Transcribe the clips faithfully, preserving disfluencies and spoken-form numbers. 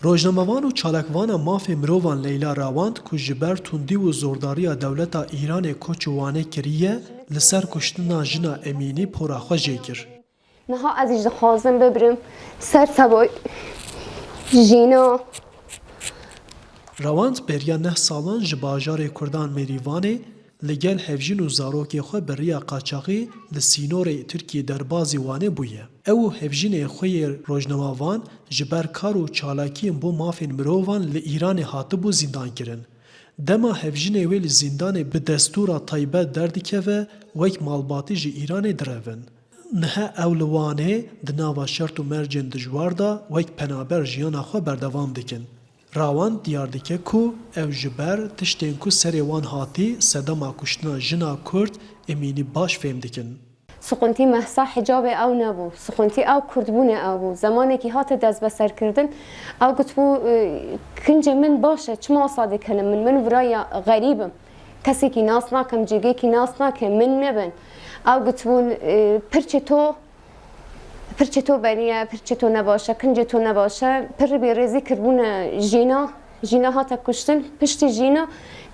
Rojnamevan û çalakvana mafê mirovan Leyla Rawand ku ji ber tundî û zordariya dewleta Îranê koç û Wanê kiriye, li ser kuştina jina Emînî pora xwe jê kir. Niha ez jî dixwazim bibrim ser tevay jîna. Rawand beriya neh salan ji bajarê Kurdan Mêrîvanê li gel hevjîn û zarokê xwe bi riya qaçaxî li sînorê Tirkiyê derbazî Wanê bûye. Ew û hevjînê xwe yê rojnamevan ji ber kar û çalakiyên bo mafên mirovan li Îranê hatibû zîndankirin. Dema hevjînê wê li zîndanê bi destûra taybet derdikeve, wek malbatî ji Îranê direvin. Niha ew li Wanê di nava şert û mercên dijwar de wek penaber jiyana xwe berdewam dikin. Rawan diyar dike ku ew ji ber tiştên ku serê wan hatî sedema kuştina jina Kurd Emînî baş fêm dikin. Siqintî Mehsa hicabê ew nebû. Siqintî ew Kurdbûnê ew bû. Zemanekî hate destbeserkirdin, ew gotibû, e, kincê min baş e, çima wisa dikene min? Min viraya xerîb im. Kesekî nas nakim, cîgekî nas nake, min nebin. Ew gotibûn, e, pirçê to, pirçê to beniye, pirçê to nebaş e, kincê to nebaş e. Pir bêrêzî kirbûne jîna, jîna hate kuştin. Piştî jîna,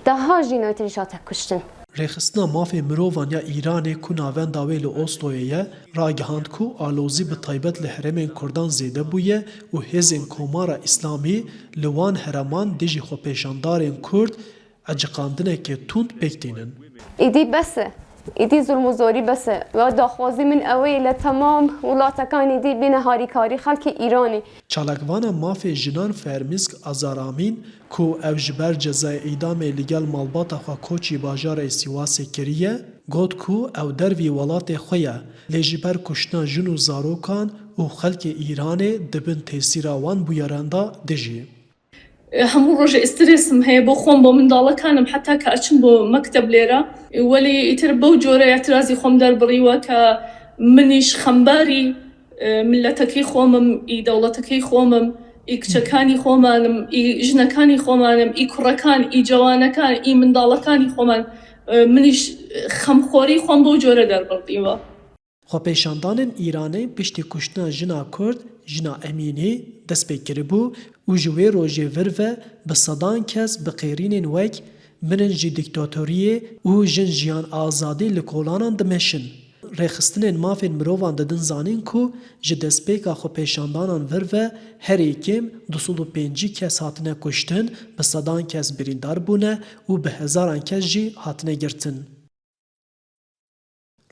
daha jîna tî jî hate kuştin. Rêxistina mafê mirovan ya Îranê ku navenda wê li Osloyê ye, ragihand ku alozî bi taybet li herêmên Kurdan zêde bûye û hêzên Komara Îslamî li wan herêman dijî xwepêşandarên Kurd eciqandineke tund pêk tînin. Îdî bes e. Îdî zulm û zorî bes e. Ve daxwazî min ew ê li temam welatekan îdî bîne harîkarî xelkê Îranê. Çalakvana mafê jinan Fermîsk Azaramîn, ku ew ji ber cezayê îdamê li gel malbata xwe koçî bajarê Sîwasê kiriye, got ku ew dervî welatê xwe ye, lê ji ber kuştina jin û zarokan û xelkê Îranê di bin tesîra wan bûyeran de dijî. Hemû rojê strêsim heye bo xwe û bo mendalekanim, heta ke eçim bo mekteb lêre. Welî îtir bew cûre îtirazî xwe derbirî we ke min îş xembarî, e, miletekî xwe im, î dewletekî xwe im, î kiçekanî xwe im, î jinekanî xwe im, î kurekan, î cewanekan, î mendalekanî xwe im, e, min îş xemxorî xwe bo cûre derbirî we. Xwepêşandanên Îranê piştî kuştina jina Kurd, jina Emînî, dest pê kiribû û ji wê rojê vir ve bi sedan kes bi qêrînên wek "Mirin ji dîktatoriyê" û "Jin, jiyan, azadî" li kolanan dimeşin. Rêxistinên mafên mirovan didin zanîn ku ji destpêka xwepêşandanan vir ve herî kêm du sed û pêncî kes hatine kuştin, bi sedan kes birîndar bûne û bi hezaran kes jî hatine girtin.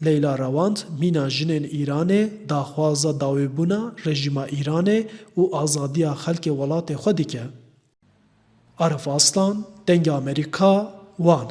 Leyla Rewand mîna jinên Îranê, daxwaza dawîbûna rejîma Îranê û azadiya xelkê welatê xwe dike. Arif Aslan, Dengê Amerîka, Wan.